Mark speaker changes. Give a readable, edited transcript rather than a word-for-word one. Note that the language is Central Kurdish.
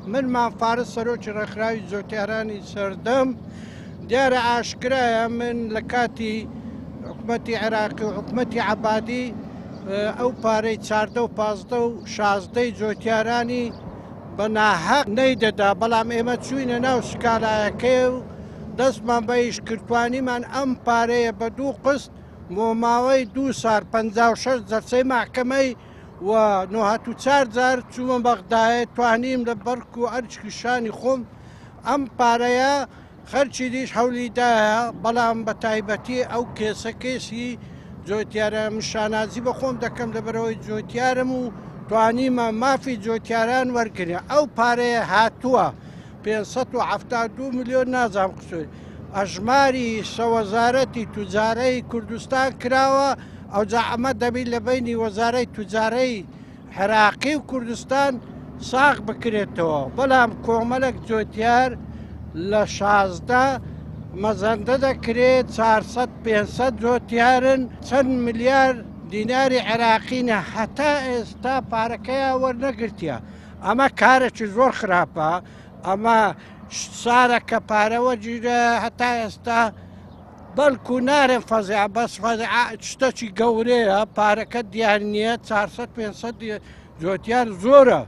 Speaker 1: من مام فارس سەرۆکی ڕێکخراوی جۆتیارانی سەردەم دیارە ئاشکرایە من لە کاتی حکومەتی عێراقی و حکومەتی عەبادی ئەو پارەی چاردە و پازدە و شازدەی جۆتیارانی بە ناهەق نەیدەدا بەڵام ئێمە چوینە ناو سکالایەکەی و دەستمان بە ئیش کردوانیمان ئەم پارەیە بە دوو قست بۆ ماوەی دوو سار 56 جەلسەی مەحکەمەی و 94 جار چوومە بەغدایە توانیم لە بەرک و ئەرچکی شانی خۆم ئەم پارەیە خەرکی دیش هەولی دایە بەڵام بە تایبەتی ئەو کێسە کێسی جۆتیارە من شانازی بە خۆم دەکەم لەبەرەوەی جۆتیارم و توانیمە مافی جۆتیاران وەرگرێ ئەو پارەیە هاتووە 572 میلیۆن نازام قسوور ئەژماری سەوەزارەتی توجارەی کوردستان کراوە ئەوجا ئەمە دەبی لە بینی وەزارەی توجارەی عێراقی و کوردستان ساغ بکرێتەوە، بەڵام کۆمەلێک جۆتیار لە 16 مەزەندە دەکرێت 400 500 جۆتیارن چەند ملیار دیناری عێراقینە هەتا ئێستا پارەکەیان وەرنەگرتیە ئەمە کارێکی زۆر خراپە ئەمە سارە کە پارە وەرگیرە هەتا ئێستا بەلکو نارێن فەزیعە بەس فەزیعە شتەکی گەورەیە پارەکە دیار نییە 400 500 جۆتیار زۆرە.